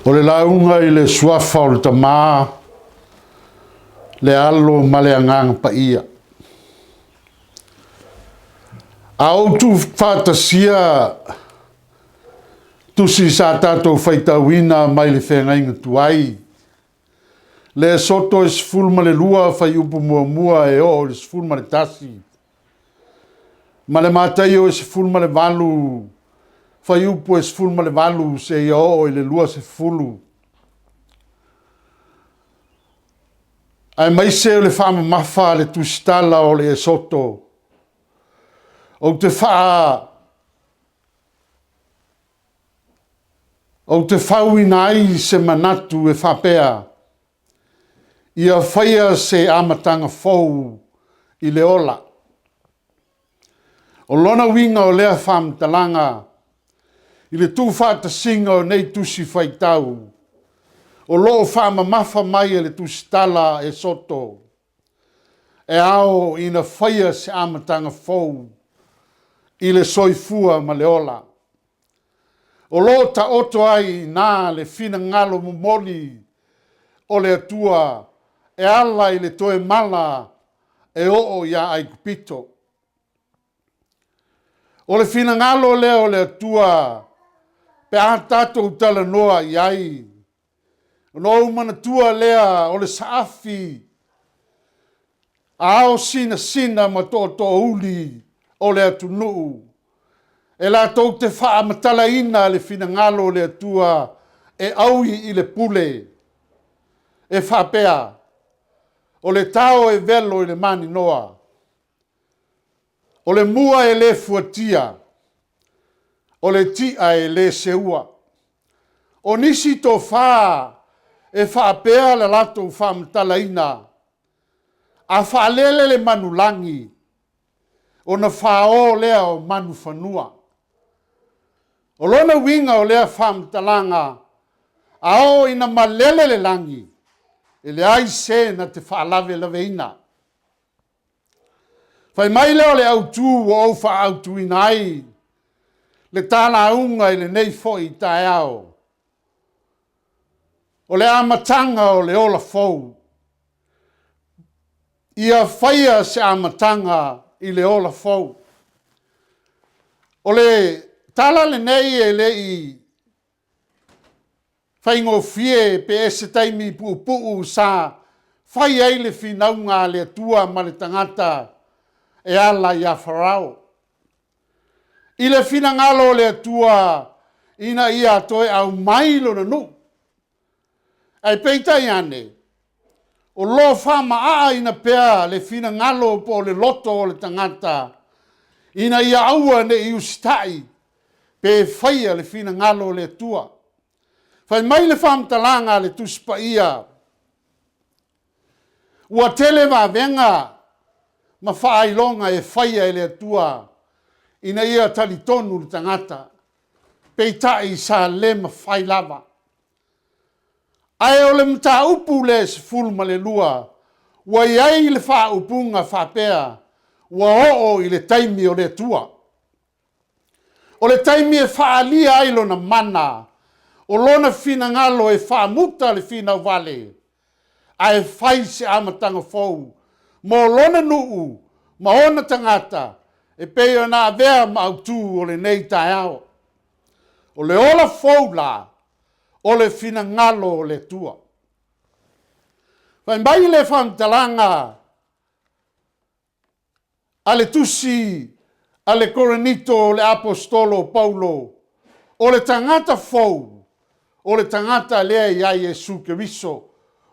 O le lauga i le suafa o le Tama, le Alo ma le Agaga Paia. A ou tuufaatasia tusi sa tatou faitauina mai le feagaiga tuai, le Esoto e 12 fuaiupu 1 e oo i le 11, ma le Mataio e 18, fuaiupu e 18 seia oo i le 20, aemaise o le faamamafa a le tusitala o le Esoto, ou te fauina ai se manatu e faapea, ia faia se amataga fou i le ola. O lona uiga o lea faamatalaga, i le tuufaatasiga o nei tusi faitau, o lo o faamamafa mai e le tusitala a Esoto, e ao ina faia se amataga fou i le soifua ma le ola. O lo o taoto ai i ina le finagalo momoli o le Atua e ala i le toe mala e oo ia Aikupito. O le finagalo lea o le Atua pe a tatou talanoa i ai, ona ou manatua lea o le saafi a ao sinasina ma tootoouli o le atunuu, e latou te faamatalaina le finagalo o le Atua e aui i le pule, e faapea, “O le tao e velo i le maninoa, o le mua e le fuatia, o le ti'a e le seua.” O nisi tofa e faapea le latou faamatalaina, a faalele le manulagi, ona fao lea o manufanua. O lona uiga o lea faamatalaga, a oo ina malele le lagi, e leai se na te faalavelaveina. Fai mai lea o le autu ua ou faaautuina ai le ta lauga i lenei foi taeao, o le amataga o le ola fou. Ia faia se amataga i le ola fou. O le tala lenei e le i faigofie pe se taimi puupuu sa fai ai le finauga a le Atua ma le tagata e ala ia Farao. I le finagalo o le Atua ina ia toe aumai lona nuu, ae peitai ane, o lo o faamaaaina pea le finagalo po o le loto o le tagata ina ia aua ne i usitai pe faia le finagalo o le Atua. Fai mai le faamatalaga a le Tusi Paia, ua tele vavega ma faailoga e faia e le Atua ina ia talitonu le tagata, peitai sa le mafai lava. Ae o le mataupu lea e 12, ua i ai le faaupuga faapea, ua oo i le taimi o le Atua. O le taimi e faaalia ai lona mana, o lona finagalo e faamuta le finau vale, ae fai se amataga fou mo lona nuu ma ona tagata e pei ona avea ma autu o lenei taeao. O le ola fou la, o le finagalo o le Atua. Fai mai le faamatalaga a le tusi a le Korinito o le Aposetolo o Paulo, o le tagata fou, o le tagata lea e i ai Iesu Keriso.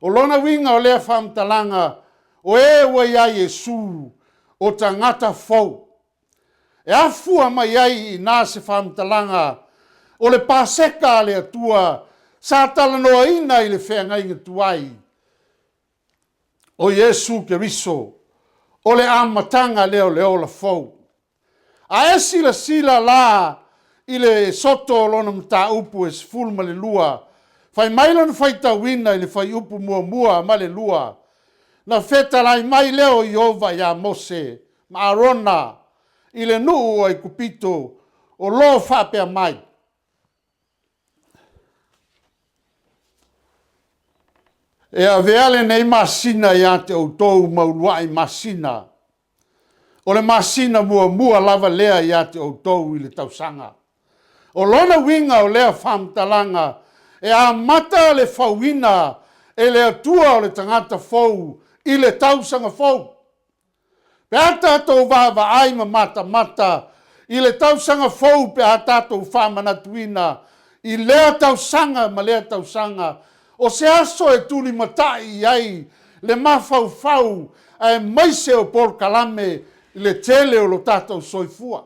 O lona uiga o lea faamatalaga, o e ua ia Iesu, o tagata fou. E afua mai ai i ina se faamatalaga, o le Paseka a le Atua sa talanoaina i le feagaiga tuai, o Iesu Keriso, o le amataga lea o le ola fou. A e silasila la i le Soto o lona mataupu e 12, fai mai lona faitauina i le fuaiupu 1 ma le 2, “Na fetalai mai lea o Ieova ia Mose ma Arona i le nuu o Aikupito o lo o faapea mai, E avea lenei masina ia te outou ma uluai masina, o le masina muamua lava lea ia te outou i le tausaga. O lona uiga o lea faamatalaga, e amata le fauina e le Atua o le tagata fou i le tausaga fou. Pe a tatou vaavaai ma matamata i le tausaga fou pe a tatou faamanatuina i lea tausaga ma lea tausaga, o se aso e tulimatai i ai le mafaufau aemaise o polokalame i le tele o lo tatou soifua.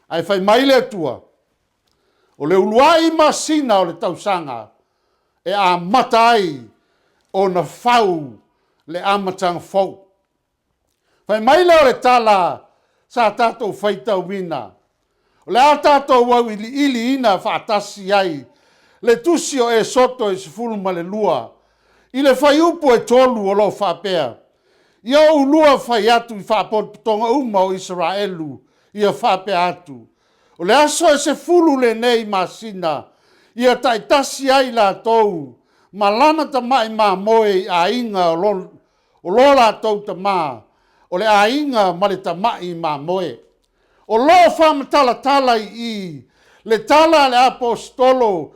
Ae fai mai le Atua, o le uluai masina o le tausaga e amata ai ona fau le amataga fou. Fai mai lea o le tala sa tatou faitauina, o le a tatou auiliiliina faatasi ai le tusi o Esoto e 12 i le fuaiupu e 3 o lo o faapea, Ia oulua fai atu i faapotopotoga uma o Isaraelu, ia faapea atu, o le aso e 10 lenei masina, ia taitasi ai latou ma lana tamai mamoe i aiga o lo latou tama, o le aiga ma le tamai mamoe. O lo o faamatalatala i i le tala a le Aposetolo,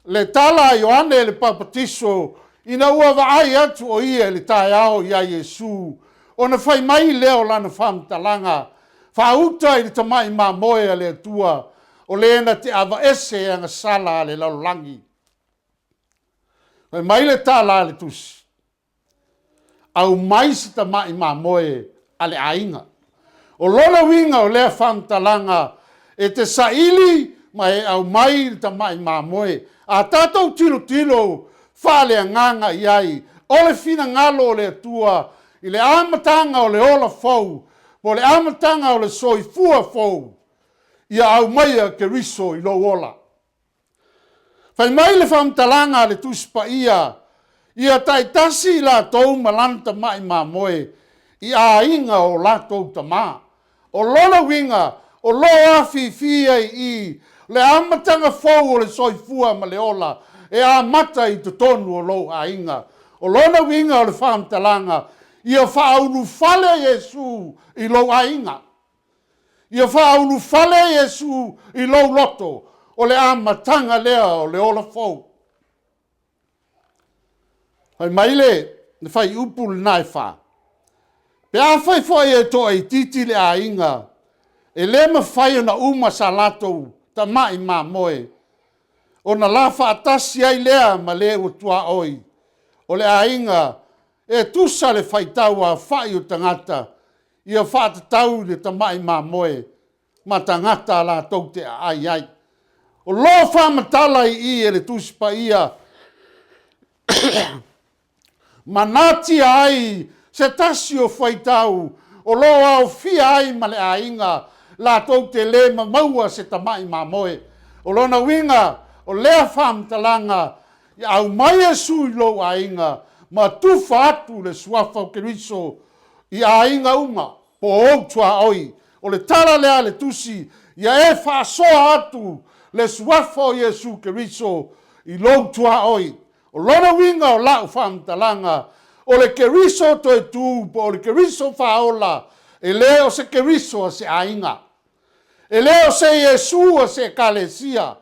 le tala a Ioane le Papatiso, ina ua vaai atu o ia i le taeao ia Iesu, ona fai mai lea o lana faamatalaga, faauta i le tamai mamoe a le Atua, o le na te aveese e agasala a le lalolagi. Fai mai le tala a le tusi, aumai se tamai mamoe a le aiga. O lona uiga o lea faamatalaga, e te saili ma e aumai le tamai mamoe. A tatou tilotilo faaleagaga i ai, o le finagalo o le Atua i le amataga o le ola fou, po o le amataga o le soifua fou, ia aumaia Keriso i lou ola. Fai mai le faamatalaga a le Tusi Paia, ia taitasi i latou ma lana tamai mamoe i aiga o latou tama. O lona uiga, o lo o afifi ai i i le amataga fou o le soifua ma le ola e amata i totonu o lou aiga. O lona uiga o le faamatalaga, ia faaulufale Iesu i lou aiga. Ia faaulufale Iesu i lou loto, o le amataga lea o le ola fou. Fai mai le fuaiupu lena e 4, pe afai foi e toaitiiti le aiga, e le mafai ona uma sa latou tamai mamoe, ona la faatasi ai lea ma le ua tuaoi o le aiga e tusa le faitau aofai o tagata, ia faatatau i le tamai mamoe ma tagata latou te aai ai. O lo o faamatala i i e le Tusi Paia ma natia ai se tasi o faitau o lo o aofia ai ma le aiga latou te le ma maua se tamai mamoe. O lona uiga, o lea faamatalaga, ia aumai Iesu i lou aiga ma tufa atu le suafa o Keriso i aiga uma po o ou tuaoi. O le tala lea a le tusi, ia e faasoa atu le suafa o Iesu Keriso i lou tuaoi. O lona uiga o lau faamatalaga, o le Keriso toe tu po o le Keriso faaola, e le o se Keriso a se aiga. E le o se Iesu a se Ekalesia,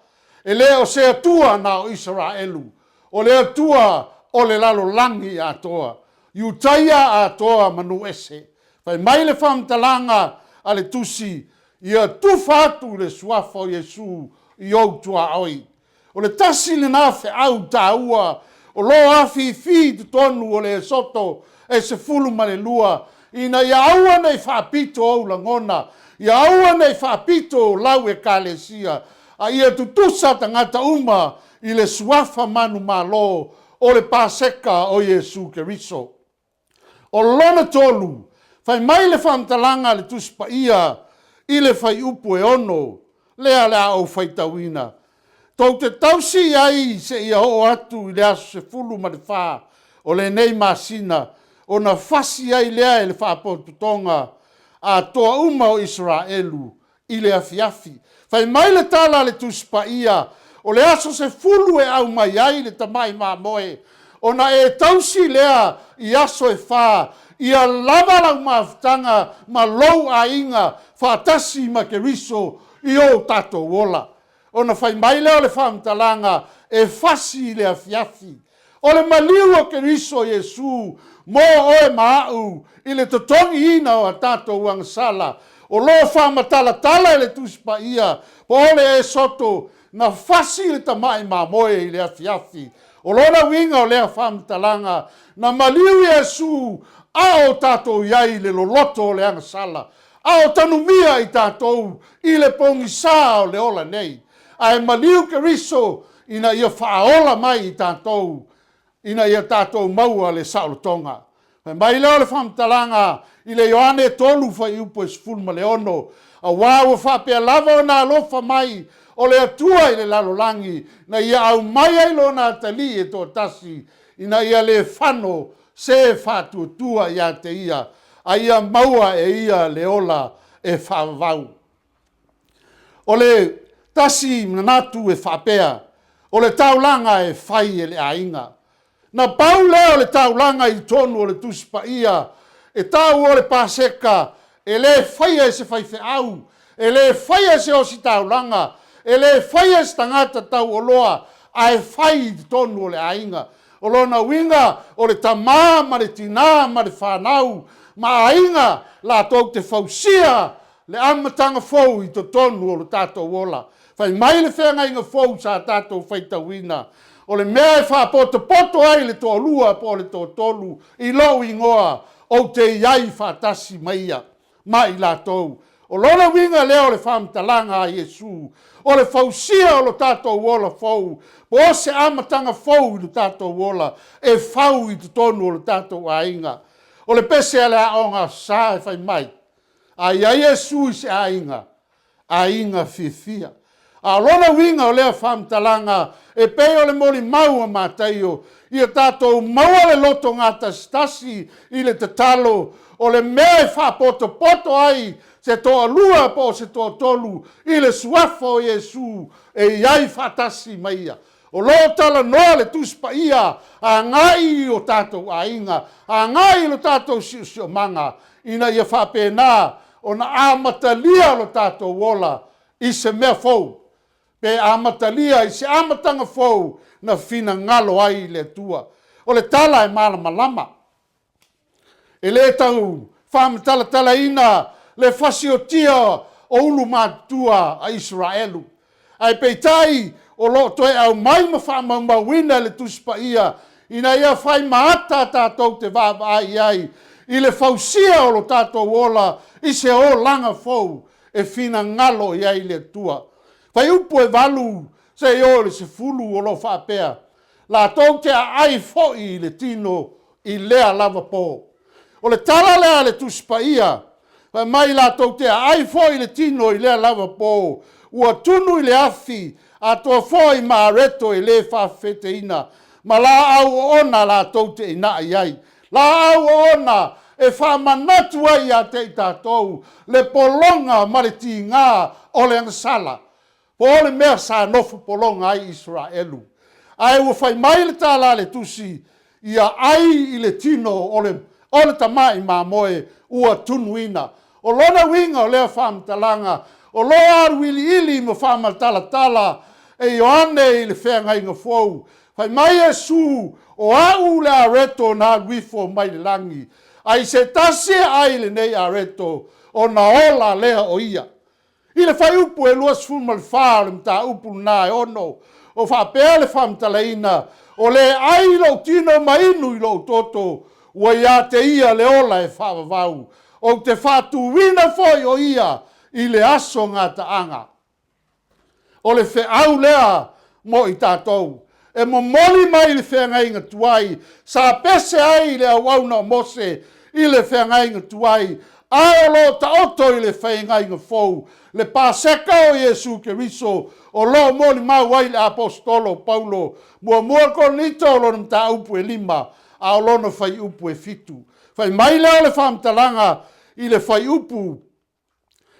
e le o se Atua na o Isaraelu, o le Atua o le lalolagi atoa, Iutaia atoa ma nuu ese. Fai mai le faamatalaga a le tusi, ia tufa atu le suafa o Iesu i ou tuaoi. O le tasi lena feau taua o lo o afifi i totonu o le Esoto e 12, ina ia aua ne i faapito ou lagona, ia aua ne i faapito lau ekalesia, a ia tutusa tagata uma i le suafa manumalo o le Paseka o Iesu Keriso. O lona tolu, fai mai le faamatalaga a le Tusi Paia i le fuaiupu e 6, lea o le a ou faitauina. Tou te tausi ai seia oo atu i le aso 14 o lenei masina, ona fasi ai lea e le faapotopotoga atoa uma o Isaraelu i le afiafi. Fai mai le tala a le Tusi Paia, o le aso 10 e aumai ai le tamai mamoe. Ona e tausi lea i aso e fa, ia lava lau mafutaga ma lou aiga faatasi ma Keriso i o tatou ola. Ona fai mai lea o le faamatalaga e fasi i le afiafi. O le maliu o Keriso Iesu mo oe ma a'u i le totogiina o a tatou agasala, o lo o faamatalatala e le Tusi Paia po o le Esoto na fasi le tamai mamoe i le afiafi. O lona uiga o lea faamatalaga, na maliu Iesu a o tatou i ai i le loloto o le agasala, a o tanumia i tatou i le pogisa o le ola nei. Ae maliu Keriso ina ia faaola mai i tatou, ina ia tatou maua le saolotoga. Fai mai lea o le faamatalaga i le Ioane 3 fuaiupu e 16, Aua ua faapea lava ona alofa mai o le Atua i le lalolagi, na ia aumai ai Lona Atalii e toatasi, ina ia le fano se faatuatua ia te Ia, a ia maua e ia le ola e faavavau. O le tasi manatu e faapea, o le taulaga e fai e le aiga. Na pau lea o le taulaga i totonu o le Tusi Paia e tau o le Paseka, e le faia e se faifeau, e le faia e se ositaulaga, e le faia e se tagata taualoa, ae fai i totonu o le aiga. O lona uiga, o le tama ma le tina ma le fanau ma aiga latou te fausia le amataga fou i totonu o lo tatou ola. Fai mai le feagaiga fou sa tatou faitauina, o le mea e faapotopoto ai le toalua po o le toatolu i lou igoa, ou te i ai faatasi ma ia, ma i latou. O lona uiga lea o le faamatalaga a Iesu, o le fausia o lo tatou ola fou, po o se amataga fou i lo tatou ola, e fau i totonu o lo tatou aiga. O le pese a le Aoga Aso Sa e fai mai, A i ai Iesu i se aiga, aiga fiafia. A o lona uiga o lea faamatalaga e pei o le molimau a Mataio, ia tatou maua le loto gatasitasi i le tatalo, o le mea e faapotopoto ai se toalua po o se toatolu i le Suafa o Iesu e i ai faatasi ma ia. O lo o talanoa le Tusi Paia agai i o tatou aiga, agai i lo tatou siosiomaga, ina ia faapena ona amatalia lo tatou ola i se mea fou, pe amatalia i se amataga fou na finagalo ai le Atua. O le tala e malamalama. E le tau faamatalatalaina le fasiotia o ulu matutua a Isaraelu. Ae peitai, o lo o toe aumai ma faamaumauina e le Tusi Paia ina ia fai maata tatou te vaavaai i ai i le fausia o lo tatou ola i se olaga fou e finagalo i ai le Atua. Fuaiupu e 8 seia oo i le 10 o lo o faapea, Latou te aai foi i le tino i lea lava po. O le tala lea a le Tusi Paia, fai mai latou te aai foi i le tino i lea lava po, ua tunu i le afi, atoa foi ma areto e le faafefeteina, ma laau oona latou te inai ai. Laau oona e faamanatu ai ia te i tatou le pologa ma le tiga o le agasala. Po o le mea sa nofo pologa ai Isaraelu. Ae ua fai mai le tala a le Tusi, Ia ai i le tino o le, o le tamai mamoe ua tunuina. O lona uiga o lea faamatalaga, o lo o alu iliili ma faamatalatala e Ioane i le feagaiga fou. Fai mai Iesu, O au le areto na alu ifo mai le lagi, a i se tasi e ai i lenei areto, ona ola lea o ia. I le fuaiupu e 24 o le mataupu lena e 6, o faapea le faamatalaina, O le ai i lou tino ma inu i lou toto, ua ia te ia le ola e faavavau. Ou te faatuina foi o ia i le aso gataaga. O le feau lea mo i tatou, e momoli mai le feagaiga tuai sa pese ai le auauna o Mose i le feagaiga tuai, ae o lo o taoto i le feagaiga fou, le Paseka o Iesu Keriso, o lo o molimau ai le Aposetolo o Paulo, muamua Korinito o lona mataupu e 5, a o lona fuaiupu e 7. Fai mai lea o le faamatalaga i le fuaiupu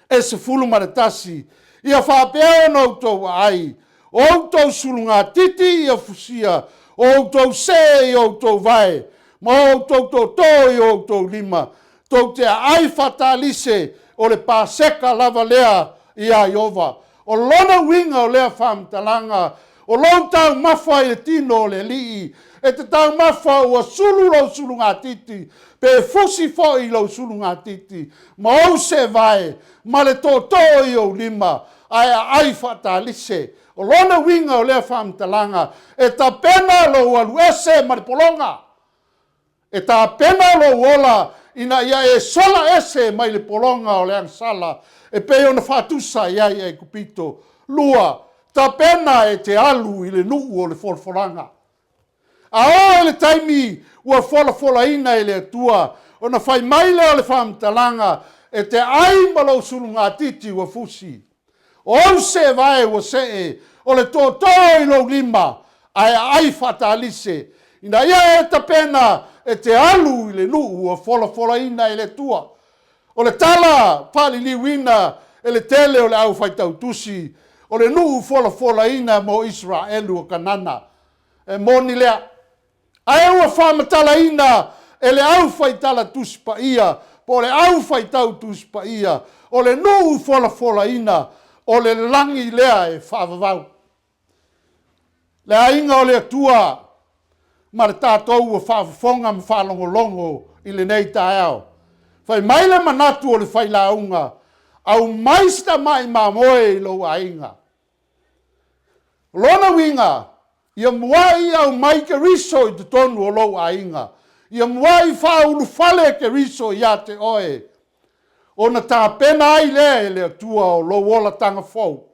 e 11, ia faapea ona outou aai, o outou sulugatiti ia fusia, O outou see i o outou vae, ma o outou tootoo i o outou lima, tou te aai faatalise, o le Paseka lava lea iā Ieova. O lona uiga o lea faamatalaga, o lou taumafa i le tino o le Alii, e te taumafa ua sulu lou sulugatiti, pe fusi foi lou sulugatiti, ma ou seevae, ma le tootoo i ou lima, ae aai faatalise. O lona uiga o lea faamatalaga, e tapena lou alu ese ma le pologa. E tapena lou ola ina ia e sola ese mai le pologa o le agasala e pei ona faatusa i ai Aikupito. 2, Tapena e te alu i le nuu o le folafolaga. A oo i le taimi ua folafolaina e le Atua, ona fai mai lea o le faamatalaga, E te ai ma lou sulugatiti ua fusi. O ou seevae ua see, o le tootoo i lou lima, ae aai faatalise, ina ia e tapena e te alu i le nuu ua folafolaina e le Atua. O le tala faaliliuina e le tele o le au faitautusi, o le nuu folafolaina mo Isaraelu o Kanana. E moni lea. Ae ua faamatalaina e le Au Faitala Tusi Paia, po o le Au Faitau Tusi Paia, o le nuu folafolaina, o le lagi lea e faavavau. Le aiga o le Atua ma le tatou ua faafofoga ma faalogologo i lenei taeao. Fai mai le manatu o le failauga, aumai se tamai mamoe i lou aiga. O lona uiga, ia muai aumai Keriso i totonu o lou aiga. Ia muai faaulufale Keriso ia te oe, ona tapena ai lea e le Atua o lou olataga fou.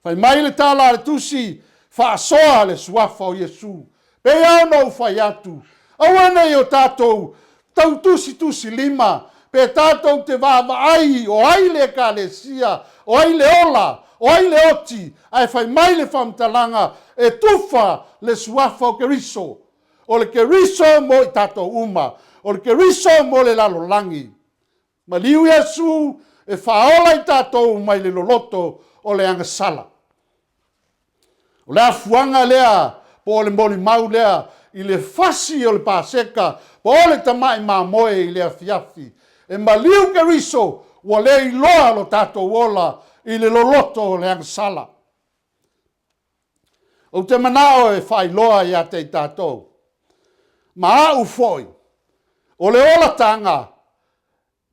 Fai mai le tala a le Tusi, Faasoa le suafa o Iesu. Pei lava ona ou fai atu, aua ne i o tatou tautusitusilima, pe tatou te vaavaai o ai le Ekalesia, o ai le ola, o ai le oti, ae fai mai le faamatalaga, e tufa le suafa o Keriso. O le Keriso mo i tatou uma, o le Keriso mo le lalolagi. Maliu Iesu e faaola i tatou mai le loloto o le agasala. O le afuaga lea po o le molimau lea i le fasi o le Paseka po o le tamai mamoe i le afiafi. E maliu Keriso ua le iloa lo tatou ola i le loloto o le agasala. Ou te manao e faailoa ia te i tatou, ma au foi, o le olataga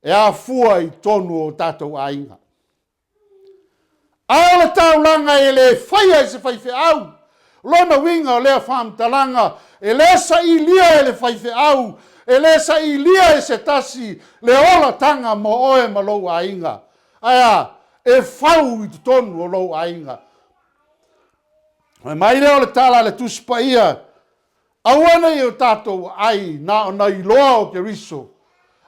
e afua i totonu o tatou aiga. A o le taulaga e le faia e se faifeau. O lona uiga o lea faamatalaga, e le sailia e le faifeau, e le sailia e se tasi le olataga mo oe ma lou aiga. Ae a? E fau i totonu o lou aiga. Fai mai lea o le tala a le Tusi Paia, Aua ne i o tatou aai na ona iloa o Keriso,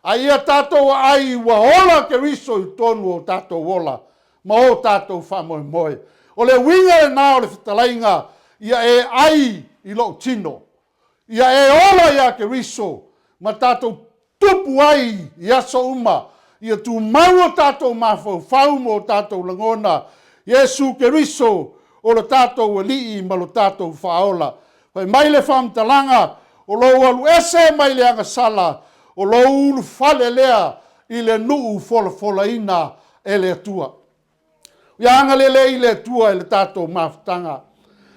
a ia tatou aai ua ola Keriso i totonu o tatou ola ma o tatou faamoemoe. O le uiga lena o le fetalaiga, ia e ai i lou tino. Ia e ola iā Keriso ma tatou tupu ai i aso uma, ia tumau o tatou mafaufau ma o tatou lagona, Iesu Keriso o lo tatou Alii ma lo tatou Faaola. Fai mai le faamatalaga, O lou alu ese mai le agasala, o lou ulufale lea i le nuu folafolaina e le Atua. Ia agalelei le Atua i le tatou mafutaga.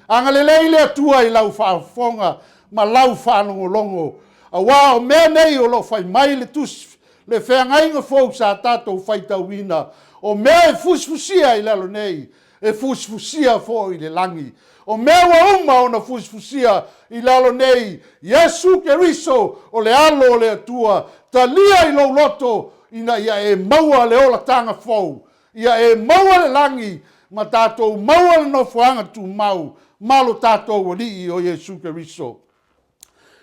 Agalelei le Atua i lau faafofoga ma lau faalogologo, aua o mea nei o lo o fai mai le Tusi, le Feagaiga Fou sa tatou faitauina, o mea e fusifusia i lalo nei, e fusifusia foi i le lagi. O mea ua uma ona fusifusia i lalo nei, Iesu Keriso o le Alo o le Atua, talia i lou loto ina ia e maua le olataga fou, ia e maua le lagi ma tatou maua le nofoaga tumau ma lo tatou Alii o Iesu Keriso.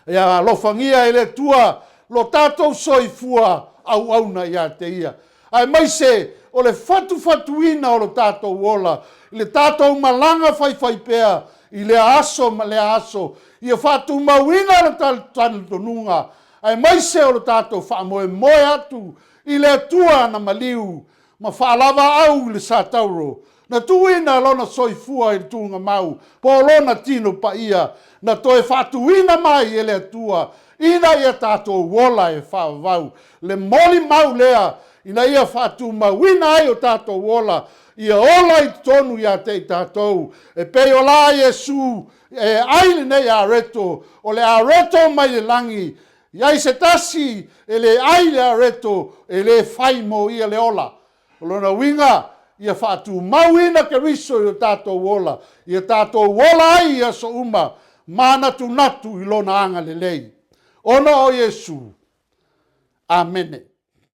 Ia alofagia e le Atua lo tatou soifua auauna ia te Ia, aemaise o le fatufatuina o lo tatou ola i le tatou malaga faifaipea i lea aso ma lea aso, ia faatumauina le talitonuga, aemaise o lo tatou faamoemoe atu i le Atua na maliu ma faalavaau i le satauro. Na tuuina Lona soifua i le tuugamau, po o Lona tino paia, na toe faatuina mai e le Atua ina ia tatou ola e faavavau. Le molimau lea ina ia faatumauina ai o tatou ola, ia ola i totonu ia te i tatou, e pei o la Iesu e ai lenei areto, o le areto mai le lagi, i ai se tasi e le ai le areto, e le fai mo ia le ola. O lona uiga, ia faatumauina Keriso i o tatou ola, ia tatou ola ai i aso uma, manatunatu i Lona agalelei. Ona o Iesu. Amene.